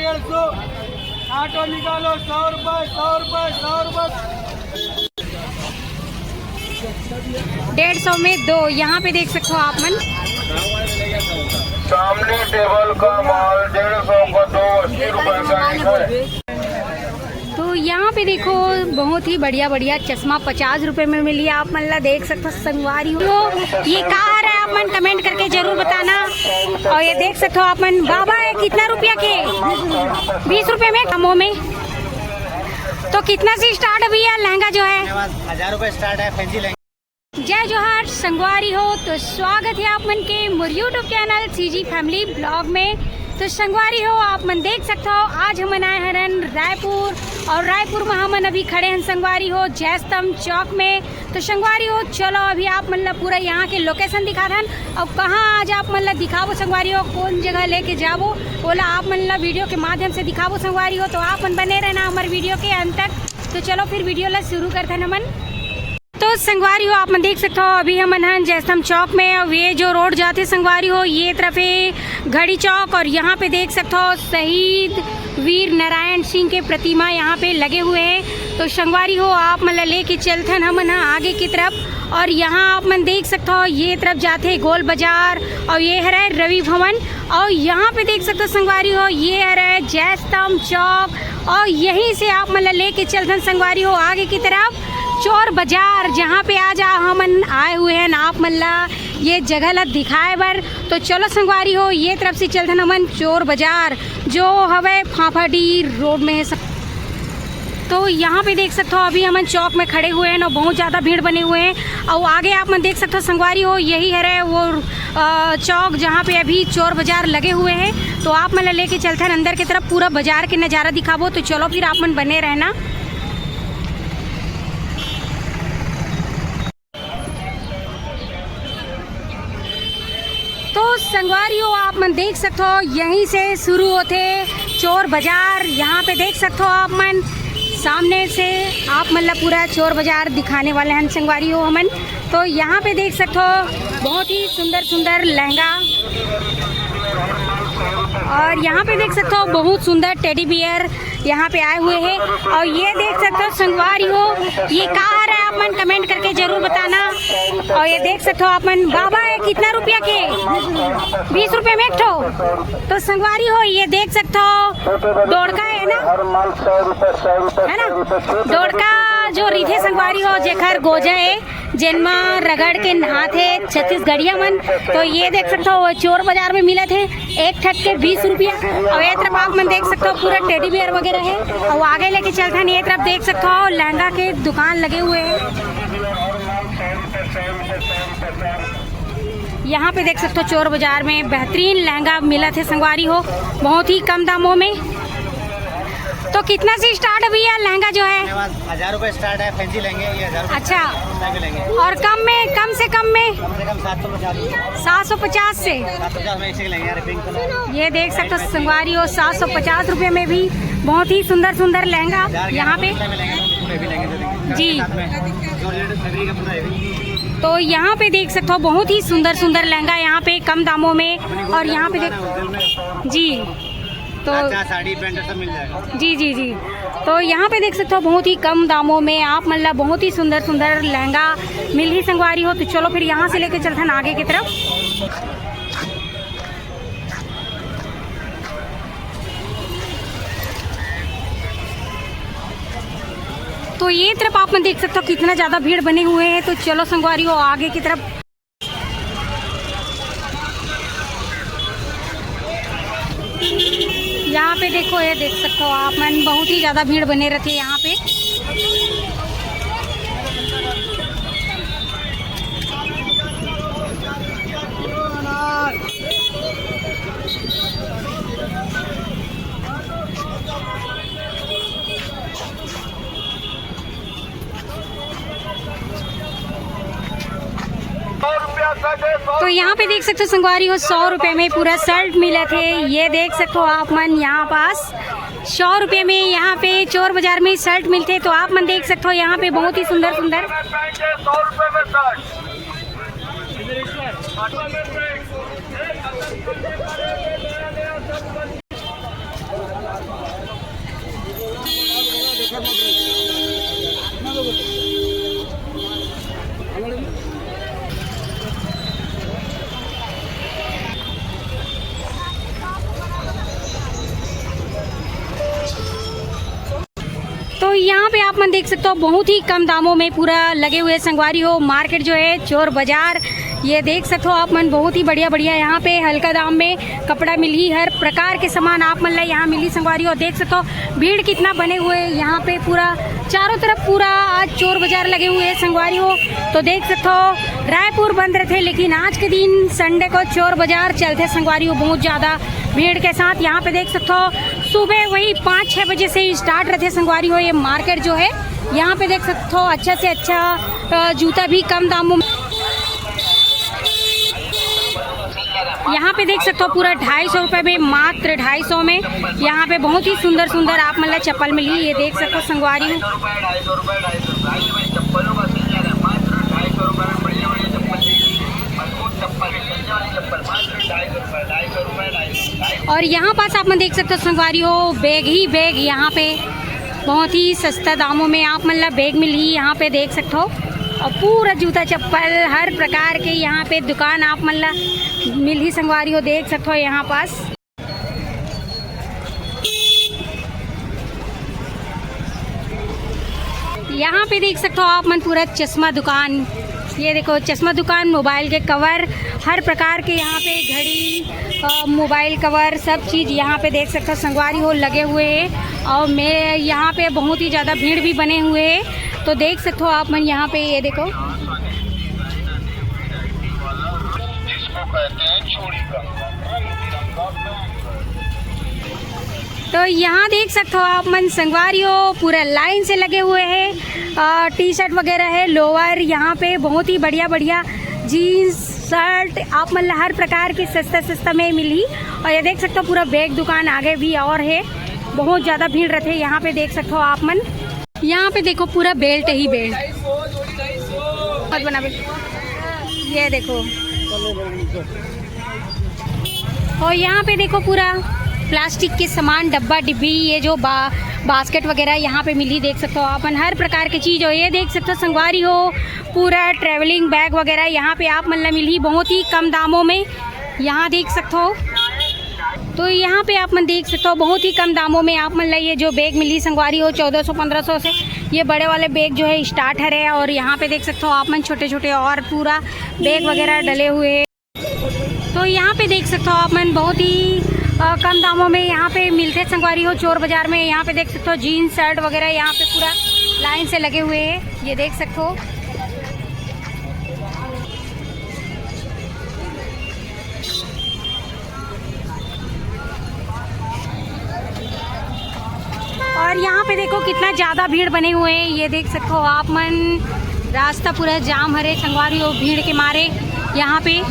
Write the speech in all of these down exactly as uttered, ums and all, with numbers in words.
डेढ़ सौ, ऑटो निकालो, सौ रुपए, सौ रुपए, सौ रुपए। डेढ़ सौ में दो। यहाँ पे देख सकते हो आप मन, सामने टेबल का माल डेढ़ सौ का दो, अस्सी रुपए का एक है। तो यहाँ पे देखो, बहुत ही बढ़िया बढ़िया चश्मा पचास रुपए में मिली। आप मन ला देख सकते हो संगवारी हो, ये का हरे, आप मन कमेंट करके जरूर बताना। और ये देख सकते हो आप मन, बाबा है कितना रुपया के? बीस रुपये में कमों में। तो कितना से स्टार्ट है भैया लहंगा जो है? हजार रुपये स्टार्ट है फैंसी लहंगा। जय जोहार संगवारी हो, तो स्वागत है आप मन के मोर YouTube channel CG family blog में। तो संगवारी हो, आप मन देख सकते हो, आज हमन आए हरन रायपुर, और रायपुर में हमन अभी खड़े हन संगवारी हो जयस्तंभ चौक में। तो संगवारी हो, चलो अभी आप मन ला पूरा यहाँ के लोकेशन दिखाथन, और कहाँ आज आप मन ला दिखाबो संगवारी हो, कौन जगह लेके जाबो, ओला आप मन ला वीडियो के माध्यम से दिखाबो संगवारी हो। तो आप मन बने रहना हमारे वीडियो के अंत तक। तो चलो फिर वीडियो ला शुरू करथन हमन। तो संगवारी हो, आप मन देख सकते हो, अभी हमन हन जयस्तंभ चौक में। और ये जो रोड जाते संगवारी हो, ये तरफ है घड़ी चौक, और यहाँ पे देख सकते हो शहीद वीर नारायण सिंह के प्रतिमा यहाँ पे लगे हुए हैं। तो संगवारी हो, आप मन ला लेके चलथन हमन ह आगे की तरफ। और यहाँ आप मन देख सकते हो, ये तरफ जाते गोल बाजार, और ये हरे रवि भवन, और यहाँ पे देख सकते हो संगवारी हो, ये हरे जयस्तंभ चौक, और यहीं से आप मन ला लेके चलथन संगवारी हो आगे की तरफ चोर बाजार, जहाँ पे आज आ-, हमन आए हुए हैं, आप मन ला ये जगह ला दिखाए बर। तो चलो संगवारी हो, ये तरफ से चलथन हमन चोर बाजार, जो हवे फाफाडीह रोड में है। तो यहाँ पे देख सकते हो, अभी हमन चौक में खड़े हुए हैं ना, बहुत ज़्यादा भीड़ बने हुए हैं। और आगे आप मन देख सकते हो संगवारी हो, यही हरे वो, अ, चौक, जहाँ पे अभी चोर बाजार लगे हुए हैं। तो आप मन ला लेके चलथन अंदर की तरफ, पूरा बाजार के नज़ारा दिखाबो। तो चलो फिर आप मन बने रहना। तो संगवारी हो, आप मन देख सकते हो, यहीं से शुरू होते चोर बाजार। यहाँ पे देख सकते हो आप मन, सामने से आप मन ला पूरा चोर बाजार दिखाने वाले हैं संगवारी हो हमन। तो यहाँ पे देख सकते हो, बहुत ही सुंदर सुंदर लहंगा, और यहाँ पे देख सकते हो, बहुत सुंदर टेडी बियर यहाँ पे आए हुए हैं। और ये देख सकते हो संगवारी हो, ये का हरे, आप मन कमेंट करके जरूर बताना। और ये देख सकते हो आप मन, बाबा है कितना रुपया के? बीस रुपये में एक ठो। तो संगवारी हो, ये देख सकते हो, डोड़का है ना, है ना, डोड़का जो रिथे संगवारी हो, जेखर गोजा है, जेन म रगड़ के नहाथे छत्तीसगढ़िया मन। तो ये देख सकते हो, वो चोर बाजार में मिलत हे एक ठक के बीस रुपया। और ये तरफ आप मन देख सकते हो, पूरा टेडी बियर वगैरह है। और आगे लेके चलथन, ये तरफ देख सकते हो, लहंगा के दुकान लगे हुए हैं। यहाँ पे देख सकते हो, चोर बाजार में बेहतरीन लहंगा मिलत हे संगवारी हो, बहुत ही कम दामों में। तो कितना से स्टार्ट है भैया लहंगा जो है? हजार रुपये स्टार्ट है, फैंसी लहंगे ये हजार रुपये। अच्छा। लहंगे लेंगे। और कम में, कम से कम में? कम से कम सात सौ पचास रुपये। सात सौ पचास से? सात सौ पचास में एक से लेंगे यार, पिंक कलर। ये देख सकते हो संगवारी हो, सात सौ पचास रुपये में भी बहुत ही सुंदर सुंदर लहंगा यहाँ पे। जी। तो यहाँ पे देख सकते हो, बहुत ही सुंदर सुंदर लहंगा यहाँ पे कम दामों में। और यहाँ पे देख, जी, तो अच्छा, साड़ी पैंट सब मिल जाएगा। जी, जी, जी। तो यहाँ पे देख सकते हो, बहुत ही कम दामों में आप मन ला बहुत ही सुंदर सुंदर लहंगा मिलही संगवारी हो। तो चलो फिर यहाँ से लेके चलथन आगे की तरफ। तो ये तरफ आप मन देख सकते हो, कितना ज़्यादा भीड़ बने हुए हैं। तो चलो संगवारी हो, आगे की तरफ। यहाँ पे देखो, ये देख सकते हो आप मन, बहुत ही ज़्यादा भीड़ बने रहती है यहाँ पे। तो यहाँ पे देख सकते हो संगवारी हो, सौ रुपये में पूरा शर्ट मिलत हे। ये देख सकते हो आप मन, यहाँ पास सौ रुपये में यहाँ पे चोर बाजार में शर्ट मिलते। तो आप मन देख सकते हो, यहाँ पे बहुत ही सुंदर सुंदर। मन देख सकते हो, बहुत ही कम दामों में पूरा लगे हुए संगवारी हो। मार्केट जो है चोर बाजार, ये देख सकते हो आप मन, बहुत ही बढ़िया बढ़िया यहाँ पे हल्का दाम में कपड़ा मिलही। हर प्रकार के सामान आप मन ला यहाँ मिलही संगवारी हो। देख सकते हो भीड़ कितना बने हुए हैं यहाँ पे, पूरा चारों तरफ पूरा आज चोर बाजार लगे हुए हैं संगवारी हो। तो देख सकते हो रायपुर बंद रहते, लेकिन आज के दिन संडे को चोर बाजार चलते संगवारी हो, बहुत ज़्यादा भीड़ के साथ। यहाँ पे देख सकते हो सुबह वही पाँच छः बजे से ही स्टार्ट रहते संगवारी हो ये मार्केट जो है। यहाँ पे देख सकते हो अच्छा से अच्छा अ, जूता भी कम दामों में। यहाँ पे देख सकते हो पूरा ढाई सौ रुपये में, मात्र ढाई सौ में यहाँ पे बहुत ही सुंदर सुंदर आप मन ला चप्पल मिली। ये देख सकते हो संगवारी हो। और यहाँ पास आप मन देख सकते हो संगवारी हो, बैग ही बैग यहाँ पे बहुत ही सस्ता दामों में आप मन ला बैग मिलही। यहाँ पे देख सकते हो, और पूरा जूता चप्पल हर प्रकार के यहाँ पे दुकान आप मन ला मिलही संगवारी हो। देख सकते हो यहाँ पास। यहाँ पे देख सकते हो आप मन पूरा चश्मा दुकान, ये देखो चश्मा दुकान, मोबाइल के कवर, हर प्रकार के यहाँ पे घड़ी, अ, मोबाइल कवर, सब चीज़ यहाँ पे देख सकते हो संगवारी हो लगे हुए हैं। और मैं यहाँ पे बहुत ही ज़्यादा भीड़ भी बने हुए हैं, तो देख सकते हो आप मन यहाँ पे, ये देखो। तो यहाँ देख सकते हो आप मन संगवारी हो, पूरा लाइन से लगे हुए हैं। अ, टी शर्ट वगैरह है, लोअर, यहाँ पे बहुत ही बढ़िया बढ़िया जीन्स, शर्ट, आप मन ला हर प्रकार की सस्ता सस्ता में मिली। और ये देख सकते हो पूरा बैग दुकान आगे भी और है, बहुत ज़्यादा भीड़ रहते हैं यहाँ पे। देख सकते हो आप मन, यहाँ पे देखो पूरा बेल्ट ही बेल्ट, मत बना बेल्ट। ये देखो, और यहाँ पे देखो पूरा प्लास्टिक के सामान, डब्बा डिब्बी, ये जो बा बास्केट वगैरह यहाँ पे मिली। देख सकते हो आप मन हर प्रकार की चीज़ हो। ये देख सकते हो संगवारी हो, पूरा ट्रैवलिंग बैग वगैरह यहाँ पे आप मन ला मिलही बहुत ही कम दामों में। यहाँ देख सकते हो, तो यहाँ पे आप मन देख सकते हो बहुत ही कम दामों में आप मन ला ये जो बैग मिली संगवारी हो, चौदह सौ पन्द्रह सौ से ये बड़े वाले बैग जो है स्टार्ट हरे। और यहाँ पे देख सकते हो आप मन छोटे छोटे और पूरा बैग वगैरह डले हुए हैं। तो यहाँ पे देख सकते हो आप मन बहुत ही अ, कम दामों में यहाँ पे मिलते संगवारी हो चोर बाजार में। यहाँ पे देख सकते हो जीन्स शर्ट वगैरह यहाँ पे पूरा लाइन से लगे हुए हैं, ये देख सकते हो। और यहाँ पे देखो कितना ज़्यादा भीड़ बने हुए हैं, ये देख सकते हो आप मन, रास्ता पूरा जाम हरे संगवारी हो भीड़ के मारे। यहाँ पे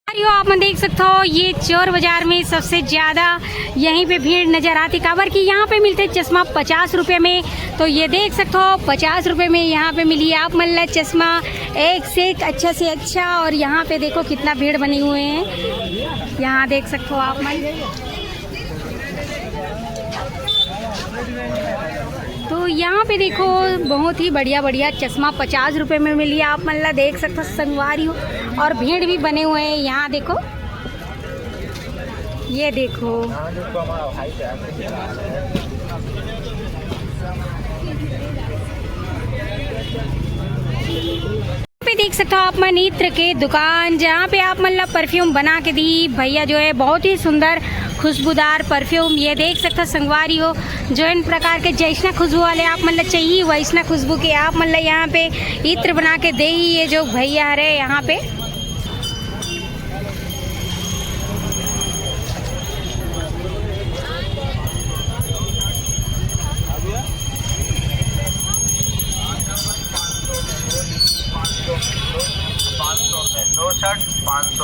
संगवारी हो आप मन देख सकते हो, ये चोर बाजार में सबसे ज़्यादा यहीं पे भीड़ नज़र आती, काबर कि यहाँ पे मिलते चश्मा पचास रुपये में। तो ये देख सकते हो पचास रुपये में यहाँ पे मिली आप मन ला चश्मा, एक से एक अच्छा से अच्छा। और यहाँ पे देखो कितना भीड़ बने हुए हैं, यहाँ देख सकते हो आप मन। तो यहाँ पे देखो बहुत ही बढ़िया बढ़िया चश्मा पचास रुपये में मिली आप मन ला, देख सकते हो संगवारी हो। और भीड़ भी बने हुए हैं यहाँ देखो, ये देखो। पे देख सकते हो आप मन इत्र के दुकान, जहाँ पे आप मन ला परफ्यूम बना के दी भैया जो है बहुत ही सुंदर खुशबूदार परफ्यूम। ये देख सकते हो संगवारी हो, जोन प्रकार के जैसना खुशबू वाले आप मन ला चाहिए वैसना खुशबू के आप मन ला यहाँ पे इत्र बना के दे ही ये जो भैया हरे यहाँ पे।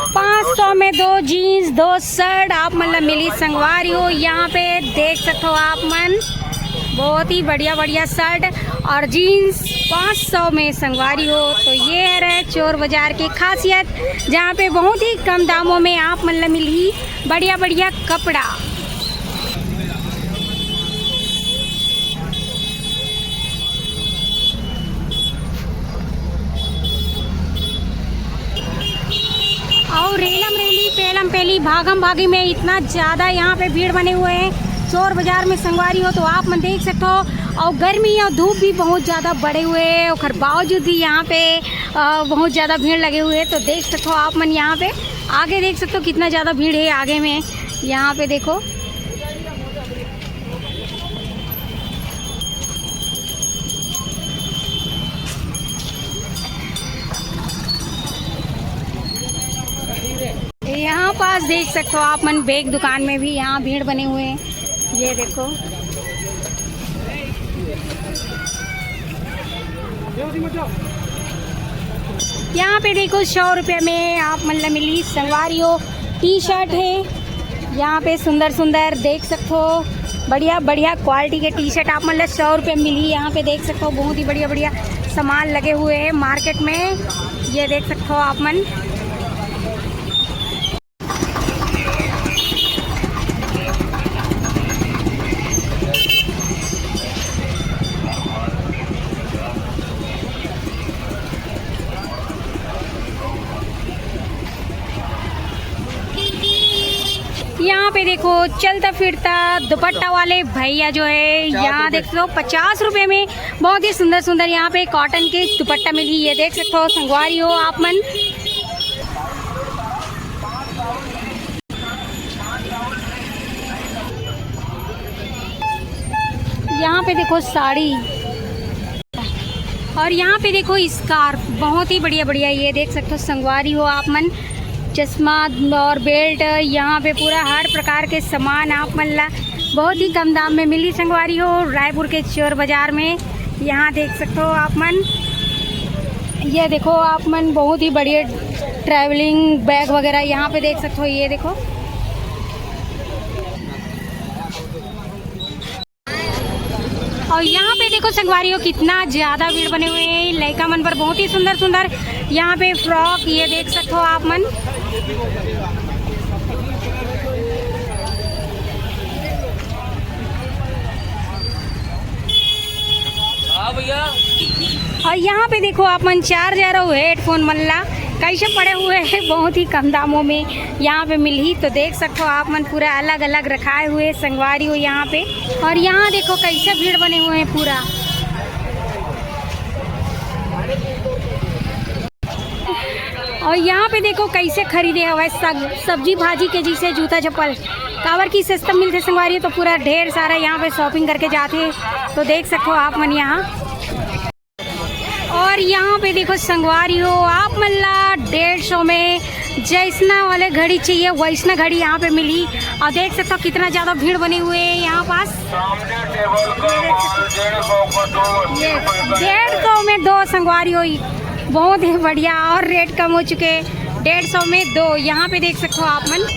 पाँच सौ में दो जीन्स, दो शर्ट आप मन ला मिली संगवारी हो। यहाँ पे देख सकते हो आप मन, बहुत ही बढ़िया बढ़िया शर्ट और जीन्स पाँच सौ में संगवारी हो। तो ये हरे चोर बाजार की खासियत, जहाँ पे बहुत ही कम दामों में आप मन ला मिलही बढ़िया बढ़िया कपड़ा। और रेलम रेली, पेलम पेली, भागम भागी में इतना ज़्यादा यहाँ पे भीड़ बने हुए हैं चोर बाजार में संगवारी हो। तो आप मन देख सकते हो, और गर्मी और धूप भी बहुत ज़्यादा बढ़े हुए है, ओकर बावजूद भी यहाँ पे अ, बहुत ज़्यादा भीड़ लगे हुए है। तो देख सकते हो आप मन यहाँ पे आगे देख सकते हो कितना ज़्यादा भीड़ है आगे में। यहाँ पे देखो, यहाँ पास देख सकते हो आप मन, बैग दुकान में भी यहाँ भीड़ बने हुए हैं। ये देखो, यहाँ पे देखो, सौ रुपये में आप मन ला मिली संगवारी हो। टी शर्ट है यहाँ पे सुंदर सुंदर, देख सकते हो, बढ़िया बढ़िया क्वालिटी के टी शर्ट आप मन ला सौ रुपये मिली। यहाँ पे देख सकते हो, बहुत ही बढ़िया बढ़िया सामान लगे हुए हैं मार्केट में। ये देख सकते हो आप मन। यहाँ पे देखो, चलता फिरता दुपट्टा वाले भैया जो है, यहाँ देख लो, पचास रुपए में बहुत ही सुंदर सुंदर यहाँ पे कॉटन के दुपट्टा मिली। ये देख सकते हो संगवारी हो आप मन। यहाँ पे देखो साड़ी, और यहाँ पे देखो स्कार्फ, बहुत ही बढ़िया बढ़िया। ये देख सकते हो संगवारी हो आप मन, चश्मा और बेल्ट, यहाँ पे पूरा हर प्रकार के सामान आप मन ला बहुत ही कम दाम में मिली संगवारी हो, रायपुर के चोर बाजार में। यहाँ देख सकते हो आप मन, ये देखो आप मन, बहुत ही बढ़िया ट्रैवलिंग बैग वगैरह यहाँ पे देख सकते हो। ये देखो, और यहाँ पे देखो संगवारी हो, कितना ज्यादा भीड़ बने हुए हैं लड़का मन पर। बहुत ही सुंदर सुंदर यहाँ पे फ्रॉक, ये देख सकते हो आप मन। हाँ भैया। और यहाँ पे देखो आप मन, चार्जर और हेडफोन मन ला कैसे पड़े हुए हैं बहुत ही कम दामों में यहाँ पे मिलही। तो देख सकते हो आप मन, पूरा अलग अलग रखाए हुए संगवारी हो यहाँ पे। और यहाँ देखो कैसे भीड़ बने हुए हैं पूरा। और यहाँ पे देखो कैसे खरीदे हवय सग-, सब्जी भाजी के जैसे जूता चप्पल, काबर की सस्ता मिलथे संगवारी, तो पूरा ढेर सारा यहाँ पे शॉपिंग करके जाथे। तो देख सकते हो आप मन यहाँ। और यहाँ पे देखो संगवारी हो, आप मन ला डेढ़ सौ में जैसना वाले घड़ी चाहिए, वैसना घड़ी यहाँ पे मिली। और देख सकते हो कितना ज्यादा भीड़ बनी हुई है यहाँ पास। सामने टेबल का माल डेढ़ सौ का दो, अस्सी ये रुपए का डेढ़ सौ में दो संगवारी हो, बहुत ही बढ़िया। और रेट कम हो चुके, डेढ़ सौ में दो। यहाँ पे देख सकते हो आप मन,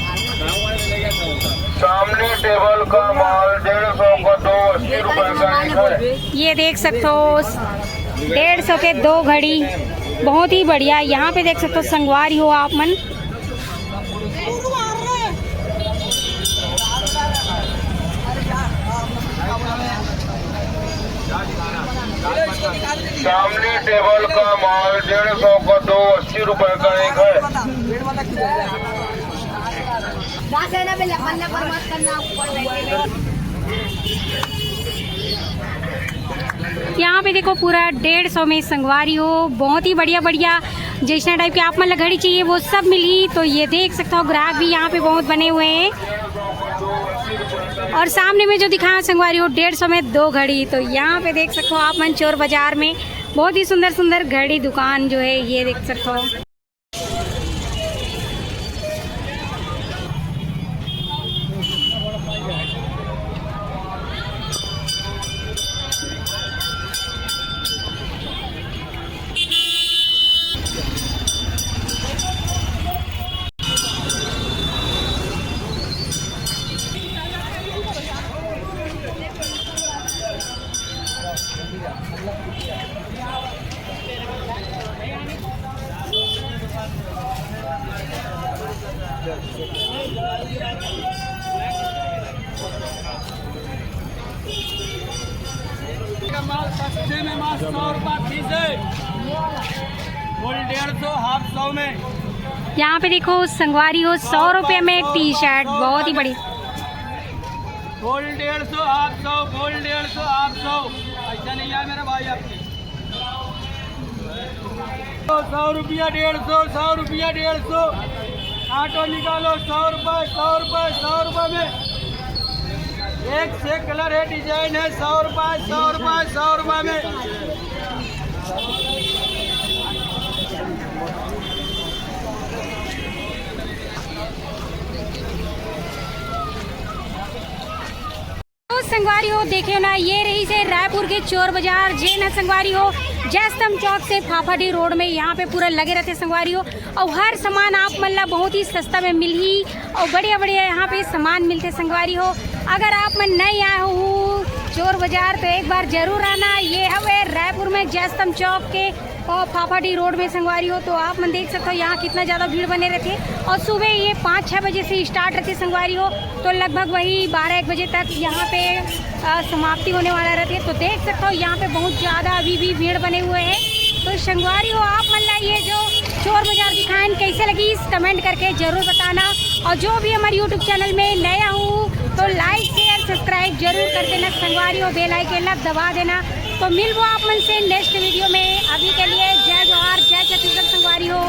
सामने टेबल का माल डेढ़ सौ का दो, अस्सी रुपए का एक है। ये देख सकते हो डेढ़ सौ के दो घड़ी, बहुत ही बढ़िया। यहाँ पे देख सकते हो संगवारी हो आप मन। सामने टेबल का माल डेढ़ सौ का दो, अस्सी रुपए का एक है। यहाँ पे देखो पूरा डेढ़ सौ में संगवारी हो, बहुत ही बढ़िया बढ़िया जैसा टाइप के आप मन ला घड़ी चाहिए वो सब मिली। तो ये देख सकते हो ग्राहक भी यहाँ पे बहुत बने हुए हैं। और सामने में जो दिखाया संगवारी हो डेढ़ सौ में दो घड़ी, तो यहाँ पे देख सकते हो आप मन चोर बाजार में बहुत ही सुंदर सुंदर घड़ी दुकान जो है ये देख सकते हो। माल सस्ते में माल सौ रुपया पीस है, फुल डेढ़ सौ, हाफ सौ में। यहाँ पे देखो संगवारी हो, सौ रुपये में टी शर्ट, बहुत ही बढ़िया। फुल डेढ़ सौ, हाफ सौ, फुल डेढ़ सौ, हाफ सौ। क्या नहीं आया मेरा भाई आपके? सौ रुपया डेढ़ सौ, सौ रुपया डेढ़ सौ। ऑटो निकालो, सौ रुपये, सौ रुपये, सौ रुपये में। एक से कलर है, डिजाइन है, सौ रुपये, सौ रुपये, सौ रुपये में। तो संगवारी हो, देखे ना, ये रहिस हे रायपुर के चोर बाजार, जेन ह संगवारी हो, जयस्तंभ चौक से फाफाडीह रोड में यहाँ पे पूरा लगे रहिथे संगवारी हो। अउ हर सामान आप मन ला बहुत ही सस्ता में मिलही अउ बढ़िया बढ़िया यहाँ पे सामान मिलथे संगवारी हो। अगर आप मन नहीं आए हो चोर बाजार तो एक बार जरूर आना। ये हवे रायपुर में जयस्तंभ चौक के और फाफाडीह रोड में संगवारी हो, तो आप मन देख सकते हो यहाँ कितना ज़्यादा भीड़ बने रहती है। और सुबह ये पाँच छः बजे से स्टार्ट रहती है संगवारी हो, तो लगभग वही बारह एक बजे तक यहाँ पे अ, समाप्ति होने वाला रहती है। तो देख सकते हो यहाँ पे बहुत ज़्यादा अभी भी भीड़ बने हुए हैं। तो संगवारी हो, आप मन ला ये जो चोर बाजार दिखाएं कैसे लगी, इस कमेंट करके जरूर बताना। और जो भी हमारे यूट्यूब चैनल में नया हूँ तो लाइक शेयर सब्सक्राइब जरूर कर देना संगवारी हो, बेल आइकन ला दबा देना। तो मिलबो आप मन से नेक्स्ट वीडियो में। अभी के लिए जय जोहार, जय छत्तीसगढ़ संगवारी हो।